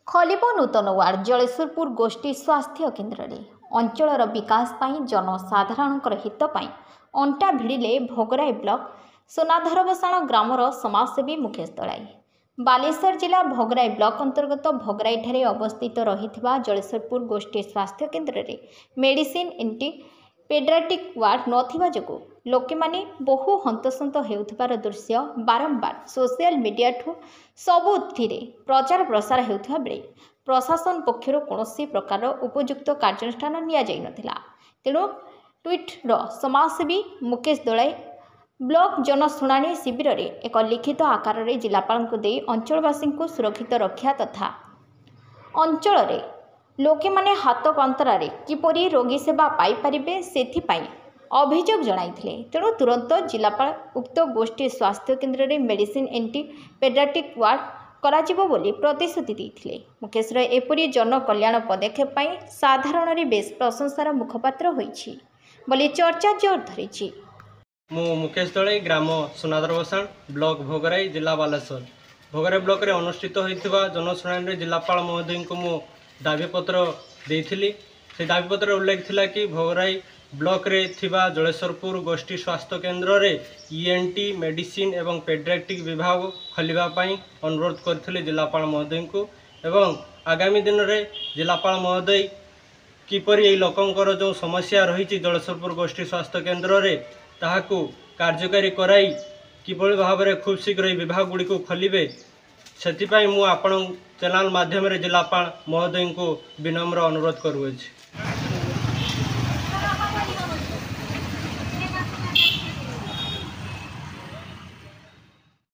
ଖୋଲିବ ନୂତନ ୱାର୍ଡ ଜଳେଶ୍ୱରପୁର ଗୋଷ୍ଠୀ ସ୍ୱାସ୍ଥ୍ୟ କେନ୍ଦ୍ରରେ। ଅଞ୍ଚଳର ବିକାଶ ପାଇଁ, ଜନସାଧାରଣଙ୍କର ହିତ ପାଇଁ ଅଣ୍ଟା ଭିଡ଼ିଲେ ଭୋଗରାଇ ବ୍ଲକ ସୁନାଧରବସାଣ ଗ୍ରାମର ସମାଜସେବୀ ମୁକେଶ ଦଳାଇ। ବାଲେଶ୍ୱର ଜିଲ୍ଲା ଭୋଗରାଇ ବ୍ଲକ ଅନ୍ତର୍ଗତ ଭୋଗରାଇଠାରେ ଅବସ୍ଥିତ ରହିଥିବା ଜଳେଶ୍ୱରପୁର ଗୋଷ୍ଠୀ ସ୍ୱାସ୍ଥ୍ୟ କେନ୍ଦ୍ରରେ ମେଡିସିନ୍ ଏଣ୍ଟି ପେଡିଆଟ୍ରିକ୍ ୱାର୍ଡ ନଥିବା ଯୋଗୁଁ ଲୋକମାନେ ବହୁ ହନ୍ତସନ୍ତ ହେଉଥିବାର ଦୃଶ୍ୟ ବାରମ୍ବାର ସୋସିଆଲ ମିଡିଆଠୁ ସବୁଥିରେ ପ୍ରଚାର ପ୍ରସାର ହେଉଥିବା ବେଳେ ପ୍ରଶାସନ ପକ୍ଷରୁ କୌଣସି ପ୍ରକାରର ଉପଯୁକ୍ତ କାର୍ଯ୍ୟାନୁଷ୍ଠାନ ନିଆଯାଇନଥିଲା। ତେଣୁ ଟ୍ୱିଟ୍ର ସମାଜସେବୀ ମୁକେଶ ଦଳାଇ ବ୍ଲକ ଜନଶୁଣାଣି ଶିବିରରେ ଏକ ଲିଖିତ ଆକାରରେ ଜିଲ୍ଲାପାଳଙ୍କୁ ଦେଇ ଅଞ୍ଚଳବାସୀଙ୍କୁ ସୁରକ୍ଷିତ ରକ୍ଷା ତଥା ଅଞ୍ଚଳରେ ଲୋକମାନେ ହାତ କନ୍ତରାରେ କିପରି ରୋଗୀ ସେବା ପାଇପାରିବେ ସେଥିପାଇଁ ଅଭିଯୋଗ ଜଣାଇଥିଲେ। ତେଣୁ ତୁରନ୍ତ ଜିଲ୍ଲାପାଳ ଉକ୍ତ ଗୋଷ୍ଠୀ ସ୍ୱାସ୍ଥ୍ୟ କେନ୍ଦ୍ରରେ ମେଡିସିନ୍ ଏଣ୍ଟି ପେଡିଆଟ୍ରିକ୍ ୱାର୍ଡ କରାଯିବ ବୋଲି ପ୍ରତିଶ୍ରୁତି ଦେଇଥିଲେ। ମୁକେଶର ଏପରି ଜନକଲ୍ୟାଣ ପଦକ୍ଷେପ ପାଇଁ ସାଧାରଣରେ ବେଶ୍ ପ୍ରଶଂସାର ମୁଖପାତ୍ର ହୋଇଛି ବୋଲି ଚର୍ଚ୍ଚା ଜୋର ଧରିଛି। ମୁଁ ମୁକେଶ ଦଳେଇ, ଗ୍ରାମ ସୁନାଦରବସାଣ, ବ୍ଲକ ଭୋଗରାଇ, ଜିଲ୍ଲା ବାଲେଶ୍ୱର। ଭୋଗରାଇ ବ୍ଲକରେ ଅନୁଷ୍ଠିତ ହୋଇଥିବା ଜନଶୁଣାଣିରେ ଜିଲ୍ଲାପାଳ ମହୋଦୟଙ୍କୁ ମୁଁ ଦାବିପତ୍ର ଦେଇଥିଲି। ସେ ଦାବିପତ୍ରରେ ଉଲ୍ଲେଖ ଥିଲା କି ଭୋଗରାଇ ବ୍ଲକରେ ଥିବା ଜଳେଶ୍ୱରପୁର ଗୋଷ୍ଠୀ ସ୍ୱାସ୍ଥ୍ୟ କେନ୍ଦ୍ରରେ ଇଏନ୍ଟି, ମେଡ଼ିସିନ ଏବଂ ପେଡିଆଟ୍ରିକ୍ ବିଭାଗ ଖୋଲିବା ପାଇଁ ଅନୁରୋଧ କରିଥିଲି ଜିଲ୍ଲାପାଳ ମହୋଦୟଙ୍କୁ। ଏବଂ ଆଗାମୀ ଦିନରେ ଜିଲ୍ଲାପାଳ ମହୋଦୟ କିପରି ଏହି ଲୋକଙ୍କର ଯେଉଁ ସମସ୍ୟା ରହିଛି ଜଳେଶ୍ୱରପୁର ଗୋଷ୍ଠୀ ସ୍ୱାସ୍ଥ୍ୟ କେନ୍ଦ୍ରରେ, ତାହାକୁ କାର୍ଯ୍ୟକାରୀ କରାଇ କିଭଳି ଭାବରେ ଖୁବ୍ ଶୀଘ୍ର ଏହି ବିଭାଗ ଗୁଡ଼ିକୁ ଖୋଲିବେ, ସେଥିପାଇଁ ମୁଁ ଆପଣ ଚ୍ୟାନେଲ୍ ମାଧ୍ୟମରେ ଜିଲ୍ଲାପାଳ ମହୋଦୟଙ୍କୁ ବିନମ୍ର ଅନୁରୋଧ କରୁଅଛି।